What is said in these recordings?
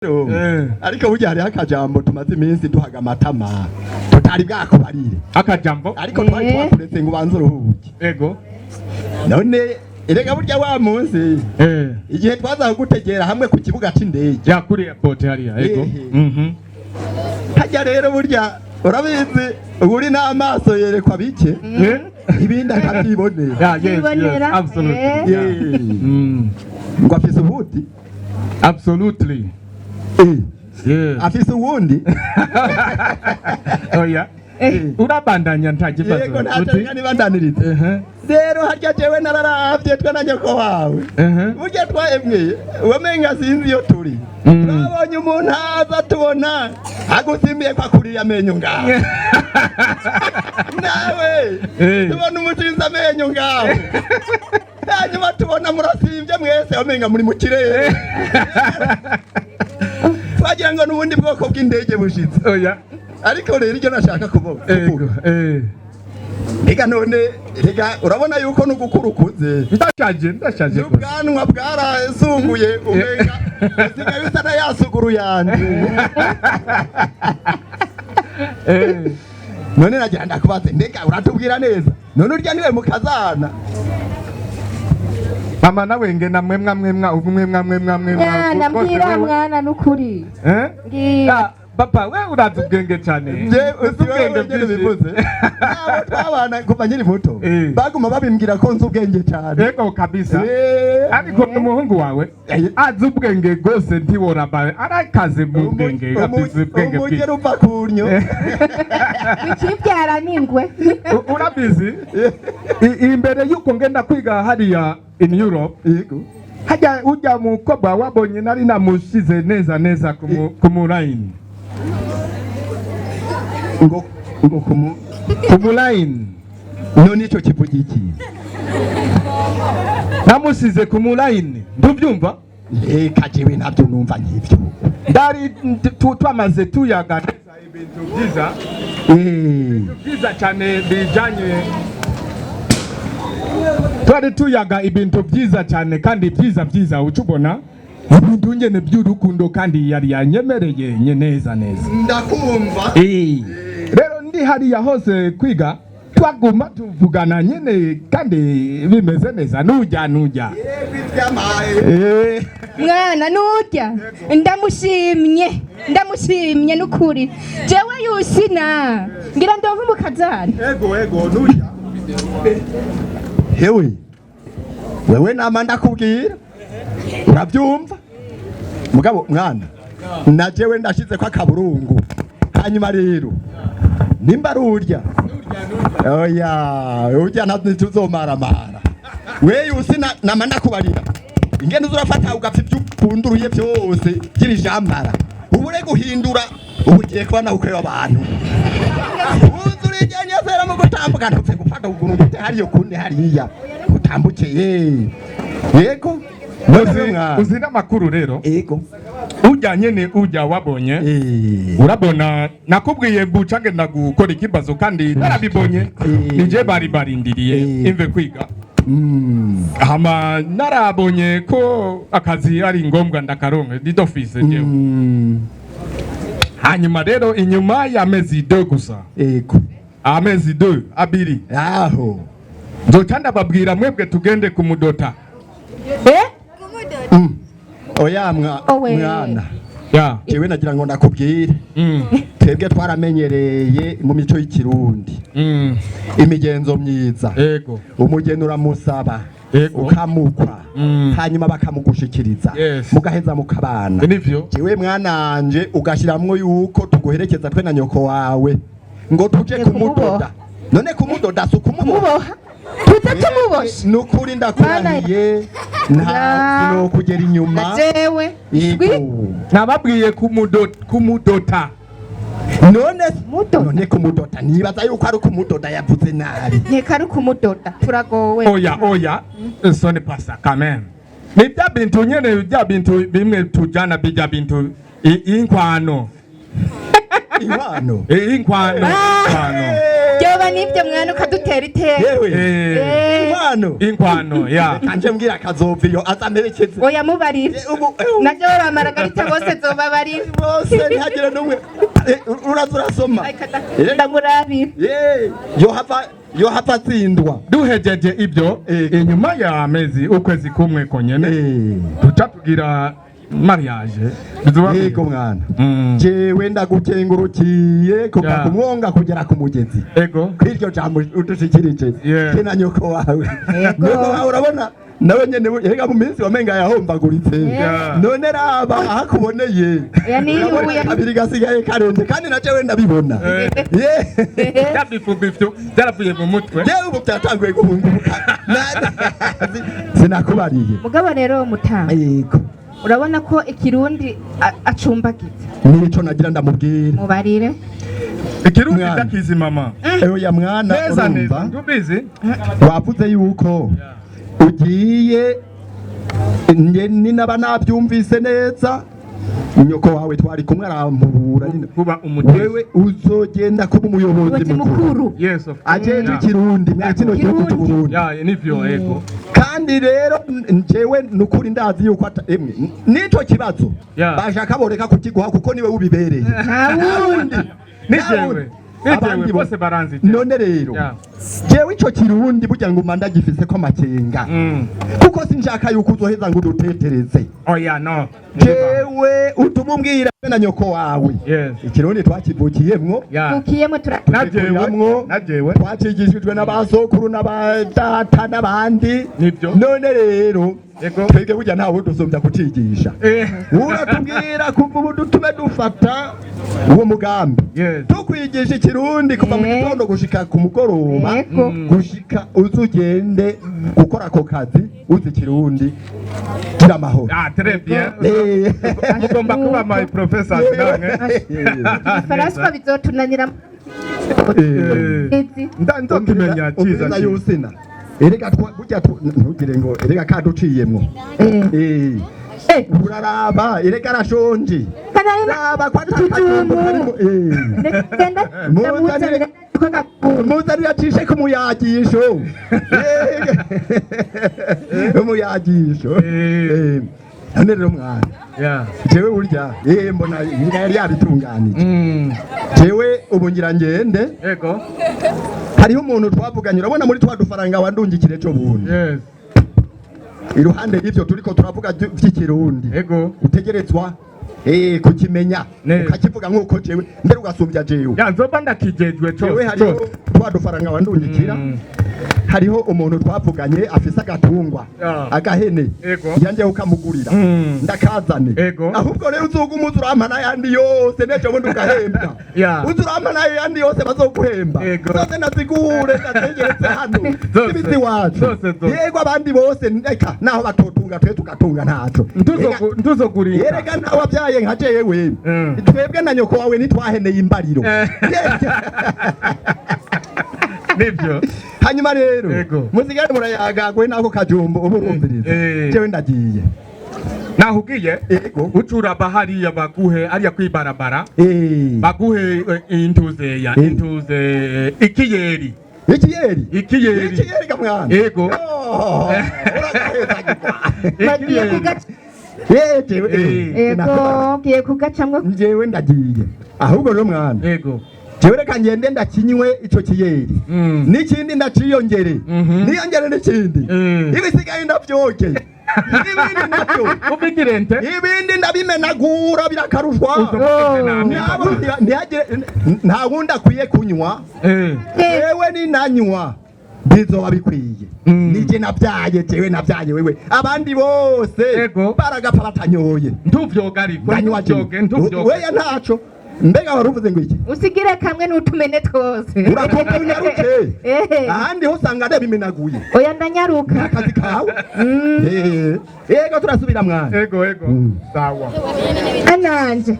Ariko burya hariho akajambo tumaze iminsi duhaga amatama tutari bwakubarire. Akajambo? Ariko twari twakuretse ngo ubanze uruhuke. None erega burya wa munsi igihe twaza kugutegera hamwe ku kibuga c'indege, ya kuri airport hariya, ego. Hajya rero burya urabizi, ubu uri n'amaso yerekwa bike, ibindi akabyibonera. Yeah, yes, Kwibonera, absolutely. Ngo afise ubundi. Absolutely. Afise uwundi. Oya, urabandanya, nta kibazo. Yego, ntacyo. Uti? Reka nibandanirize. Rero harya jewe nararavye twe na nyoko wawe, burya twahemwe wamenga sinzi iyo turi. Twabonye umuntu aza, tubona agusimbiye ko akuriye amenyo ngaho nawe, tubona umushinze amenyo ngaho, hanyuma tubona murasimbye mwese, wamenga muri mu kirere, twagira ngo n'ubundi bwoko bw'indege bushitse. Oya. Ariko rero icyo nashaka kuvuga, rega none rega urabona yuko n'ugukura ukuze, Ndashaje, ndashaje rwose. N'ubwanwa bwarasunguye, umenga usigaye usa na ya suguru yanje. None nagira ndakubaze, mbega uratubwira neza, none urya niwe mukazana? Mama nawe ngena mwemwa mwemwa ubu mwemwa mwemwa mwemwa. Mwana, Rwose mbwira. wewe. Mwana, nukuri. Eh? Mbwira. Ah, papa we urazi ubwenge cyane. Je Uzi ubwenge ubwenge bwinshi. bivuze nabo twabana kuva nkiri muto, baguma babimbwira ko nzi ubwenge cyane. Yego kabisa. Ariko umuhungu wawe azi ubwenge rwose, ntiworaba arakaze mu bwenge, afise ubwenge bwinshi. Umugera uva ku nnyo. Ikibyara n'ingwe. Urabizi, imbere yuko ngenda kwiga hariya in Europe, hajya ujya mukobwa wabonye nari namushize neza neza ku line. Ngo kumu Ku line. None ico kivuga iki? Namushize ku line, ntubyumva? Reka jewe ntabyo numva nk'ivyo. Ndari twamaze tuyaga neza ibintu byiza, byiza cyane bijanye, twari tuyaga ibintu byiza cyane kandi byiza byiza, uca ubona ibintu nyene by'urukundo, kandi yari yanyemereye nye neza neza. Ndakumva. Rero ndi hariya hose kwiga, twaguma tuvugana nyene kandi bimeze neza, nujya nujya. Yego, ivyamaye. Mwana, nurya ndamushimye, ndamushimye nukuri. Jewe yusina ngira ndonke umukazana. Ego, nujya. Hewe wewe, nama ndakubwira urabyumva, mugabo mwana na jewe ndashize ko akaburungu. Hanyuma rero nimba ari urya, oya, urya ntituzomaramara. Wewe usina nama ndakubarira ingene uzurafata ugapfa ibyo ukunduruye byose by'ibijambara, ubure guhindura. Ubu ugiye kuba nawe ukureba abantu uzura igenyesera mu gutambuka, ntupfe gufata ukuguru ngute hariya ukundi hariya utambuke. Yego. Uzi, uzi n'amakuru rero? Yego. Ujya nyene ujya wabonye, urabona nakubwiye mbuca ngenda gukora ikibazo kandi narabibonye, nije bari barindiriye imve kwiga. Hama narabonye ko akazi ari ngombwa ndakaronke d'office jewe. Hanyuma rero inyuma y'amezi 2 gusa, amezi 2, 2, aho nzoca ndababwira mwebwe tugende kumudota. Eh? Oya mwa Owe. mwana, ya. Jewe nagira ngo ndakubwire, twebwe twaramenyereye mu mico y'ikirundi, imigenzo myiza, umugeni uramusaba, ukamukwa, hanyuma bakamugushikiriza, mugaheza mukabana. Nivyo. Jewe mwananje ugashiramwo yuko tuguherekeza twe na nyoko wawe ngo tuje Tuje kumudoda. kumuboha. None kumudoda si ukumuboha? Kumuboha, tuze tumuboshe. Nukuri ndakurahiye, nta Ya. sinokugera inyuma. Na jewe. Yego. Nababwiye kumudota. None Mudoda. none kumudoda, nibaza yuko ari kumudoda, yavuze nabi. Nkeka ari kumudoda, turagowe. Oya, oya, ce n'est pas ça quand même. Ni bya bintu nyene, bya bintu bimwe tujana, bijya bintu inkwano. Inkwano. Inkwano, inkwano. Byoba Oya, nibyo mwana, ukadutera iteka. Yewe. Inkwano. Inkwano ya. Reka nje mbwira akazova iyo azamerekeze. Oya, mubarire. Ubu Nabyo bamaragarita bose zobabarira. Bose, ntihagire n'umwe. Uraza urasoma. Ndamurabira. Ye, yohava atsindwa. Duhejeje ibyo, inyuma ya mezi ukwezi kumwe konyene duca tugira mariage. Bizoba Yego mwana. Jewe ndagukengurukiye kuva ku mwonga kugera ku mugezi. Kw'iryo jambo udushikirije. Kina nyoko wawe. Nyoko wawe urabona nawe nyene erega mu minsi wamenga yahombaguritse. None raba ahakuboneye. Oya, niyubuye. Urabona kabiri gasigaye karenze kandi na jewe ndabibona. Bya bifu bifu byaravuye mu mutwe. Jewe ubu byatanguye guhunguka. Sinakubariye. Mugabo rero mutanga, Yego. urabona ko ikirundi acumbagiza. Nico nagira ndamubwira. Mubarire. Ikirundi Mwana. ndakizi mama. Oya mwana, Neza neza. urumva Ntubizi. wavuze yuko ugiye, nge ninaba nabyumvise neza, nyoko wawe twari kumwe arampubura nyine. Kuba umutesi. Wewe uzogenda kuba umuyobozi umuyobozi mukuru mukuru. Yes, of ajeje ikirundi. ikirundi mwa kino gihugu Ikirundi. cy'Uburundi. Ya, nivyo, ego. Kandi rero njyewe nukuri ndazi yuko emwe nico kibazo bashaka boreka kukiguha kuko niwe ubibereye. Nta wundi. Ni Nta jewe. wundi. Ni jewe Abandi bose baranzi jewe. None rero jewe ico kirundi burya nguma ndagifise ko amakenga, kuko sinshaka yuko uzoheza ngo udutetereze. Oya, no. Jewe utuma umbwira na nyoko wawe. Ikirundi twakivukiyemwo. Tukiyemo tura. Na jewe. Tugikuramwo. Na jewe. Twacigishijwe n'abasokuru n'abadata n'abandi. Nivyo. None rero Yego. twebwe burya ntawe udusumbya kucigisha. Uratubwira kuva ubu dutume dufata uwo mugambi, tukwigisha ikirundi kuva mu gitondo gushika ku mugoroba, gushika uzugende gukora ako kazi uzi ikirundi. Gira amahoro. Ah, très bien. Mugomba kuba my professors namwe. Ifaraswa bizotunanira. Izi. Nzokimenya ciza. Umviriza yusina, erega burya ntugire ngo erega kaduciyemwo. Uraraba, erega arashonje. Kanari raba ko Utujumbu. atakajumbu karimo. Genda ndamuzanira twagakunda. Muzanire acishe ku muyagisho. Umuyagisho. None rero mwana, jewe burya mbona ngira yari yabitunganije. Jewe ubu ngira ngende. Hariho umuntu twavuganye, urabona muri twa dufaranga wandungikire ejo bundi. Iruhande y'ivyo turiko turavuga vy'ikirundi, utegerezwa kukimenya, ukakivuga nk'uko jewe, mbere ugasumbya jewe. Ya, nzoba ndakijejwe Jewe cose hariho cose. twa dufaranga wandungikira, hariho umuntu twavuganye afise agatungwa, agahene. Yanjye ukamugurira, ndakazane. Ahubwo rero uzoga umuzi urampa n'ayandi yose n'ejo bundi ugahembwa. Uzi urampa n'ayandi yose bazoguhemba. Zose ndazigure, ndazegeretse hano. Zose. Zibiti iwacu. Zose, zose. Yego, abandi bose reka naho batotunga, twe tugatunga ntaco. Ntuzogurinda. Erega ntawe wabyaye nka jewe. Twebwe na nyoko wawe ntitwaheneye imbariro. Nivyo. Hanyuma rero musigare murayagagwe n'ako kajumbo ubu urumviriza. Jewe ndagiye. Naho ugiye, Yego. ucuraba hariya baguhe hariya kwibarabara, baguhe intuze ya intuze ikiyeri. Ikiyeri. Ikiyeri. Ikiyeri ga mwana. Yego. Oh, uragahezagirwa. Bagiye kugaca. Jewe Ego, ugiye kugacamwo. Njyewe ndagiye ahubwo rero mwana, jewe reka ngende ndakinywe ico kiyeri, n'ikindi ndaciyongere, niyongere n'ikindi, ibisigaye ndavyoge, ibindi navyo Ubigirente. ibindi ndabimenagura birakarushwa. Nabo. Ntihagire nta wundi akwiye kunywa. Jewe ninanywa bizoba bikwiye. Nije nabyaye, jewe nabyaye wewe, abandi bose baragapfa batanyoye. Ntuvyoga ariko. Ndanywa jewe. Ntuvyoge, ntuvyoge. Weya ntaco. Mbega wari uvuze ngo iki? Usigire kamwe n'utumene twose. Urakombe unyaruke. Ahandi ho usanga ndabimenaguye. Oya, ndanyaruka. Akazi kawe. Yego, turasubira mwana. Ego. Sawa. Ananje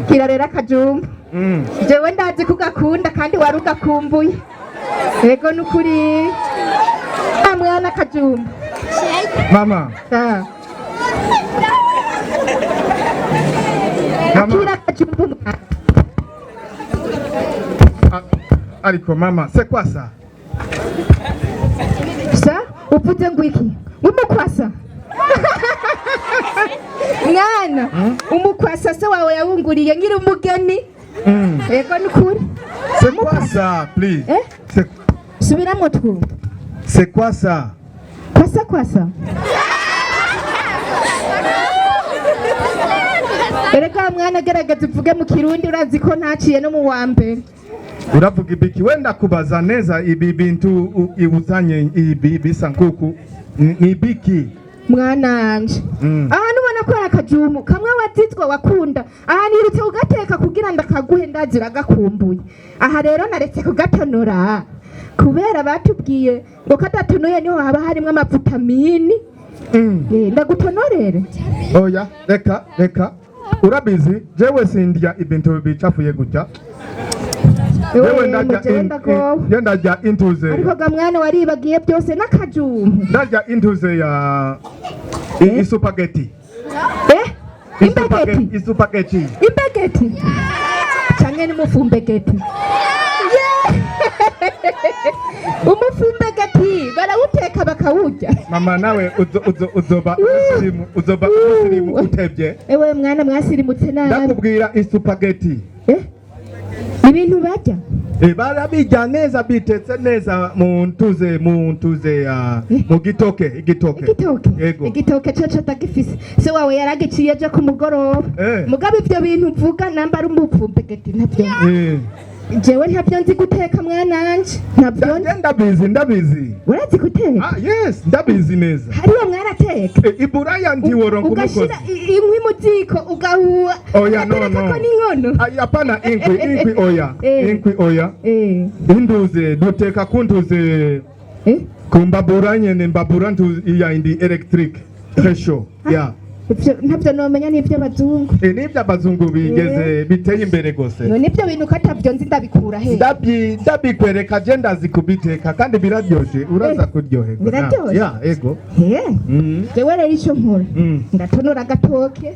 kira rero akajumba. Jewe ndazi ko ugakunda kandi wari ugakumbuye. Ego, nukuri ah, mwana, akajumba. Mama. Sawa. Mama. Akira akajumba mwana. Ariko mama, c'est quoi ça? Sa uvuze ngo iki? Umukwasa mwana, umukwasa se wawe yawunguriye nkiri umugeni. Yego, nukuri. C'est quoi ça, please? Eh? C'est Subiramwo twumva. C'est quoi ça? Kwasa kwasa. Erega mwana, gerageza uvuge mu Kirundi, urazi ko ntaciye no mu wa mbere. Uravuga ibiki? Wenda kubaza neza, ibi bintu ibuzanye, ibi bisa nkuku ni ibiki? Mwananje, aha nubona ko ari akajumu kamwe wazitwa wakunda. Aha nirutse kugateka kugira ndakaguhe, ndazi uragakumbuye. Aha rero naretse kugatonora kubera batubwiye ngo kadatonoye niho haba harimwo amavitamini. Ndagutonorere? Oya, reka reka, urabizi jewe sindya ibintu bicafuye gutya. Jewe ndarya Jewe ndagowe. Je ndarya intuze. Ariko ga mwana, waribagiye byose n'akajumu. Ndarya intuze ya isupageti. Eh, imbegeti? Isupageti. Imbegeti canke n'umufumbegeti? Yeah! Umufumbegeti barawuteka bakawurya. Mama, nawe uzoba umusirimu, uzoba umusirimu utevye. Ewe mwana, mwasirimutse nabi. Ndakubwira isupageti. Eh? Ibintu barya. Barabirya neza bitetse neza mu ntuze ya mu gitoke, igitoke. Igitoke? Yego. Igitoke coco ndagifise, se wawe yaragiciye ejo ku mugoroba. Mugabo ivyo bintu uvuga namba ari umufumbegeti ntavyo, jewe ntavyo nzi guteka mwananje, ntavyo nzi. Ndabizi, ndabizi. Urazi guteka? Ah, yes, ndabizi neza. Hariya mwarateka? Iburaya ntiworonka umukozi. Ugashira inkwi mu ziko ugahuha, Oya, no, ugaterekako no. n'inkono. Ay, hapana, inkwi, inkwi oya. Inkwi oya. Induze duteka kuntuze kumbabura nyene, mbabura ntu iya indi electric très chaud, yeah. Ivyo ntavyo nomenya, n'ivyo abazungu. Nibyo abazungu bigeze biteye imbere gose. None ivyo bintu ko atavyo nzi ndabikura he? Ndabikwereka, je ndazi kubiteka kandi biraryoshe, uraza kuryoherwa. Biraryoshe? Ya, ego. He. Jewe rero ico nkora, ndatonora agatoke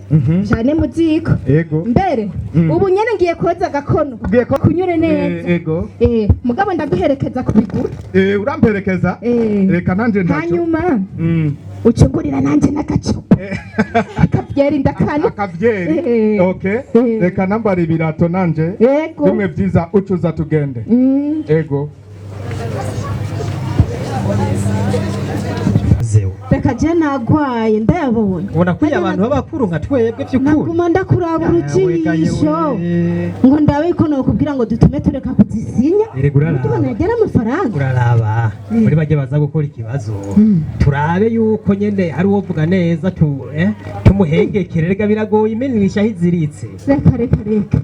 cane mu ziko. Mbere ubu nyene ngiye koza agakono Ugiye kunyure neza. Ego. Mugabo ndaguherekeza kubigura. Uramperekeza? Reka nanje ntaco. Hanyuma ucungurira nanje n'agacupa akavyeri ndakana. Akavyeri? Okay. Reka nambara ibirato nanje. Yego. Bimwe vyiza, ucuza tugende. Ego. Zewe. Reka je nagwaye ndayabonye. Ubona ko abantu b'abakuru nka twebwe by'ukuri. Naguma ndakuraba urujisho ngo ndabe ko nokubwira ngo dutume tureka kuzisinya. Erega uraraba. Tubona yagera amafaranga. Uraraba muri bajya baza gukora ikibazo, turabe yuko nyene hari uwo vuga neza tu tumuhengekere. Rega biragoye, imenisha aho iziritse. Reka reka reka.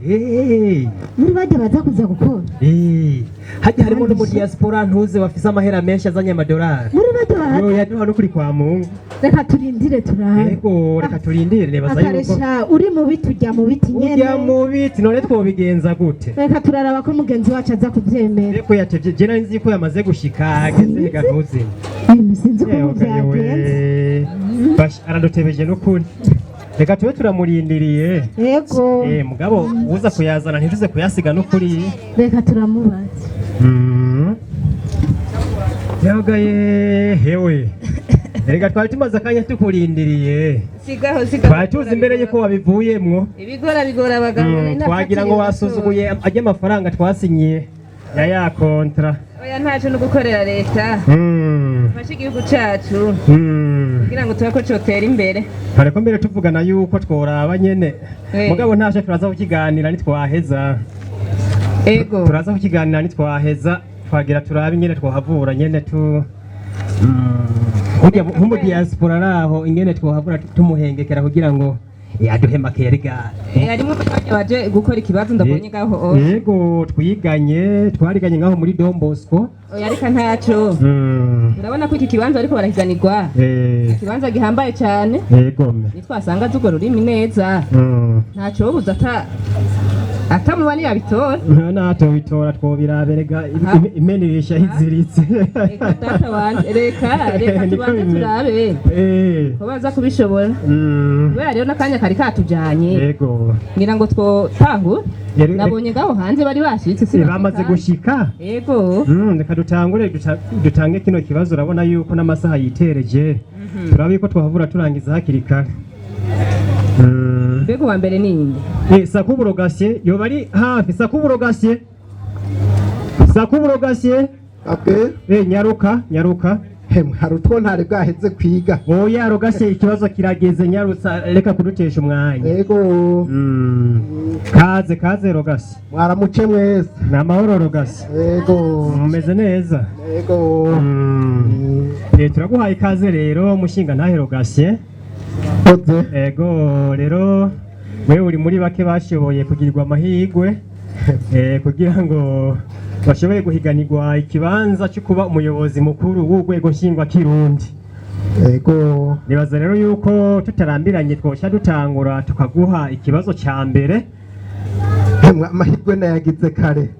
Muri bajya baza kuza gukora. Hajya harimo no mu diaspora ntuze bafise amahera menshi azanye amadolari. Muri bajya baza. Yo yaduha n'ukuri kwa Mungu. Reka turindire turabe. Yego, reka turindire, nibaza yuko Akaresha uri mu biti, ujya mu biti nyene. Ujya mu biti, none twobigenza gute? Reka turaraba ko mugenzi wacu aza kubyemera. Ko yatevye, je nari nzi ko yamaze gushika, ageze rega ntuze. Ibintu sinzi ukuntu byagenze. Basha aradutebeje n'ukuri, reka tube turamurindiriye. Yego. Mugabo uza kuyazana ntituze kuyasiga n'ukuri. Reka turamubaza. Yagaye hewe, reka twari tumaze akanya tukurindiriye. Sigaho, sigaho. Twari tuzi imbere yuko wabivuyemwo. Ibigora bigora abagabo. Twagira ngo wasuzuguye ajya amafaranga twasinyiye ya contrat. Oya, ntaco no gukorera leta, fashe igihugu cacu kugira ngo tube ko cotera imbere. Ariko mbere tuvugana yuko tworaba nyene. Mugabo ntashe, turaza kukiganira nitwaheza. Ego. Turaza kukiganira nitwaheza, twagira turabe ingene twohavura nyene tu burya nko mu diaspora araho ingene twohavura tumuhengekera kugira ngo yaduhe makeya riga. Harimo umwanya waje gukora ikibazo ndabonye ngaho. Yego, twiganye, twariganye ngaho muri Don Bosco. Oya, reka ntaco. Urabona ko iki kibanza bariko barahiganirwa, ikibanza gihambaye cane. Yego. Nitwasanga azi urwo rurimi neza, ntaco buza ata Atamuba ntiyabitora. Natobitora twobiraberega imene irisha iziritse. Reka data wanje, reka reka Niko tubanze bimeze. turabe ko baza kubishobora, kubera rero n'akanya kari katujanye. Ngira ngo twotangura. Nabonye ngaho hanze bari bashitse si Bamaze gushika. Yego. Reka dutangure dutange kino kibazo. Urabona yuko n'amasaha yitereje, turabe ko twahavura turangiza hakiri kare. Mbega uwa mbere ni inde? Sakuburo Gasye yoba ari hafi? Sakuburo Gasye, Sakuburo Gasye. Abwe. Nyaruka, nyaruka. Hemwe, hari utwo ntari bwaheze kwiga. Oya Rogasye, ikibazo kirageze, nyarutsa, reka kudutesha umwanya. Yego. Kaze, kaze Rogasye. Mwaramuce mwese. Ni amahoro Rogasye? Yego. Mumeze neza? Yego. Turaguhaye ikaze rero mushinga ntahe Rogasye. Koze. Ego rero, wewe uri muri bake bashoboye kugirirwa amahirwe kugira ngo bashobore guhiganirwa ikibanza cyo kuba umuyobozi mukuru w'urwego nshingwakirundi. Yego. Nibaza rero yuko tutarambiranye twoca dutangura tukaguha ikibazo cya mbere. Hemwe, amahirwe nayagize kare.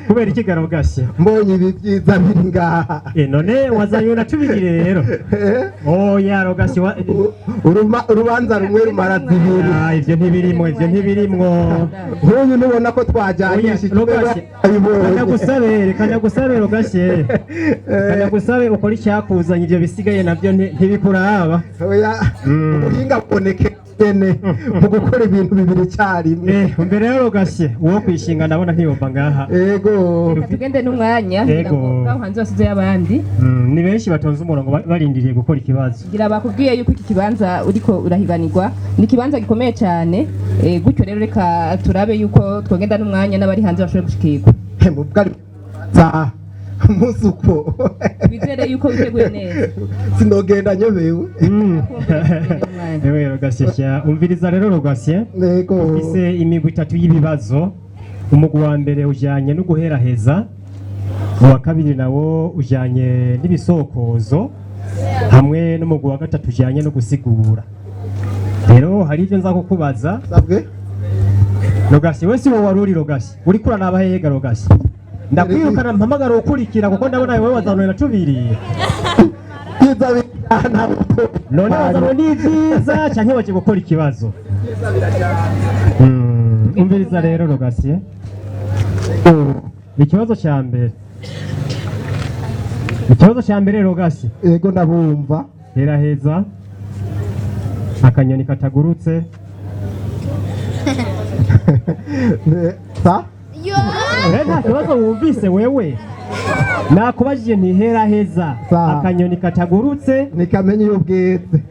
Kubera iki Garogashye? Mbonye ibi byiza biri ngaha. None wazanye na tubiri rero? Oya Rogashye Urubanza rumwe rumara zibiri. Ah, ivyo ntibirimwo, ivyo ntibirimwo. Nk'uyu nubona ko twajyanishije. Rogashye, kanyagusabe, kanyagusabe Rogashye, kanyagusabe ukora icyakuzanye, ivyo bisigaye navyo ntibikuraba. Oya, ubuhinga buboneke nyene mu gukora ibintu bibiri icyarimwe. Mbere rero Rogashye, uwo kwishinga ndabona ntiyumva ngaha. Yego. Reka tugende n'umwanya kugira ngo ngaho hanze basizeyo abandi. Ni benshi batonze umurongo barindiriye gukora ikibazo. Ngira bakubwiye yuko iki kibanza uriko urahiganirwa ni ikibanza gikomeye cyane. Gutyo rero reka turabe yuko twogenda n'umwanya n'abari hanze bashobore gushikirwa. Hemwe, ubwo ari za umunsi uko. Twizere yuko witeguye neza. Sinogenda nyobewe. Ewe Rogashye sha, umviriza rero Rogashye. Yego. Ufise imigwi itatu y'ibibazo. Umugwi wa mbere ujanye no guheraheza, uwa kabiri nawo ujanye n'ibisokozo, hamwe n'umugwi wa gatatu ujanye no gusigura. Rero hari ivyo nza kukubaza. Sabwe. Rogashye, we si wowe wari uri Rogashye, uriko uranaba hehe Rogashye? Ndakwirukana mpamagara ukurikira, kuko ndabona wewe wazanwe na tubiri. Byiza bijyana. None wazanwe n'ivyiza canke waje gukora ikibazo? Umviriza rero Rogasiye, ikibazo cya mbere, ikibazo cya mbere Rogasiye. Yego, ndabumva. Heraheza akanyoni katagurutse. Sa. Nta kibazo wumvise wewe? Nakubajije nti heraheza akanyoni katagurutse. Nikamenya iyo bweze.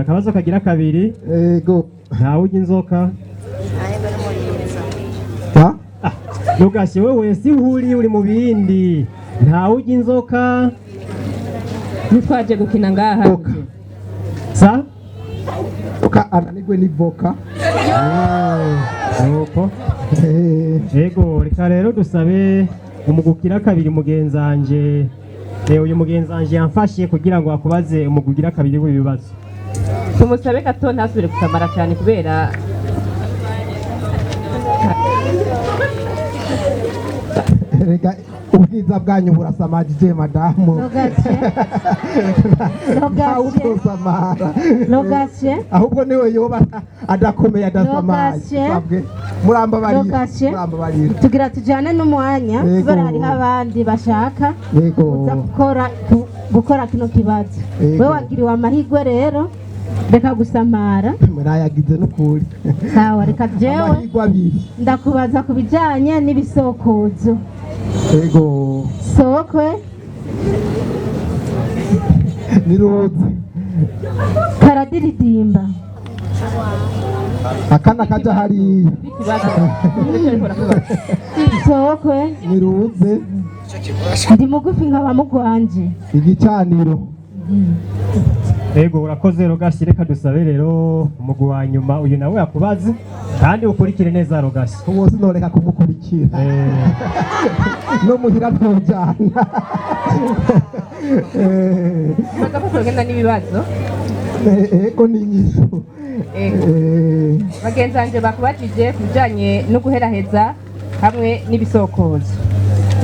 Akabazo kagira kabiri. Yego. Ntawe urya inzoka. Sa. Rugashye, wewe si uri uri mu bindi. Ntawe urya inzoka. Ntitwaje gukina ngaha. Sa. Voka ananigwe ni voka. Nuko. Yego, reka rero dusabe umugukira kabiri mugenzanje. Uyu mugenzanje yamfashe kugira ngo akubaze umugugira kabiri w'ibibazo. Tumusabe gato ntasubire gusamara cyane kubera Rega ubwiza bwanyu burasamajije madamu. Ntawe utosamara. Rogasiye. Ahubwo niwe yoba adakomeye adasamaye. Rogasiye. Sabwe. Murambabarira. Rogasiye. Murambabarira. Tugira tujyane n'umwanya Yego. kubera hariho abandi bashaka Yego. kuza gukora kino kibazo. Yego. We wagiriwe amahirwe rero, reka gusamara. Murayagize n'ukuri. Sawa, reka jewe Amahirwe abiri. ndakubaza ku bijyanye n'ibisokozo. Yego. Sokwe. Niruzi. Karadiridimba. Akana kaja hariya. Sokwe. Niruze. Ndi mugufi nkaba mugwanje. Igicaniro. Ego, urakoze Rogashyi. Reka dusabe rero umugwi wa nyuma, uyu nawe akubaze kandi ukurikire neza Rogashyi. Uwo sinoreka kumukurikira. No muhira twojana. Baza ko twogenda n'ibibazo. Ego, ni inyishu. Ego. Bagenzi banje bakubajije ku bijanye no guheraheza hamwe n'ibisokozo,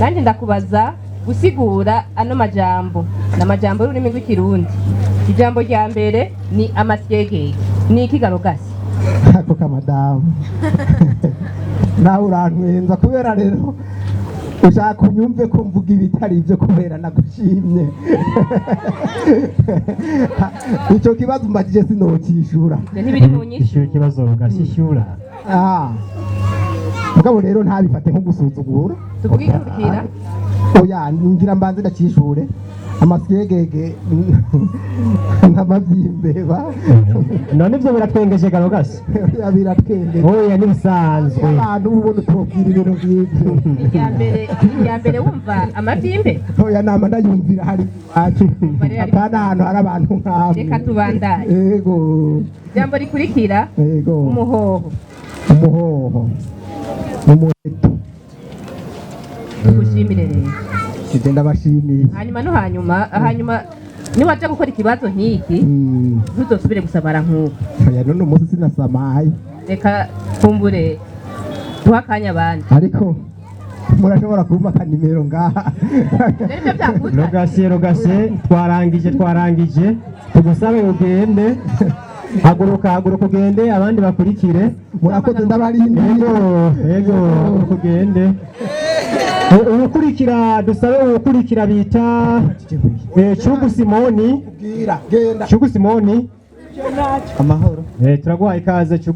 nanjye ndakubaza gusigura ano majambo. Ni amajambo y'ururimi rw'Ikirundi. Ijambo rya mbere ni amasyegege. Ni iki, Garogasi? Ako kamadamu, nawe urantwenza kubera rero ushaka unyumve ko mvuga ibitari ibyo kubera nagushimye. Icyo kibazo mbagije sinokishura. Ivyo ntibiri mu nyishu. Ishyura ikibazo, ugashyishyura. Ah. Mugabo rero ntabifate nko gusuzugura. Tuvuge ikurikira. Oya, ngira mbanze ndacishure. Amasyegege n'amavyimbeba. None ibyo biratwengeje, Garogasi? Oya, biratwengeje. Oya, n'ibisanzwe. Abantu ubona utobwira ibintu nk'ivyo. Irya mbere wumva amavyimbe? Oya, nama ndayumvira hari iwacu, apana ahantu hari abantu nk'abo. Reka tubandanye. Ego. Ijambo rikurikira: Ego. umuhoho. Umuhoho, umuheto. Tugushimire rero. Ije ndabashimiye. Hanyuma no hanyuma niwaja gukora ikibazo nk'iki, ntuzosubire gusabara nk'uko. Oya, none umunsi sinasamaye. Reka kumbure duha akanya abandi. Ariko murashobora kumpa akanimero ngaha. Rero ibyo byakuzanye. Rogasiye, Rogasiye, twarangije, twarangije. Tugusabe ugende. Haguruka, haguruka ugende, abandi bakurikire. Murakoze, ndabarindiye. Yego, yego, haguruka ugende. Uwukurikira, dusabe uwukurikira bita Cyugu Simoni. Bwira genda. Cyugu Simoni. Amahoro. Turaguhaye ikaze, Cyugu.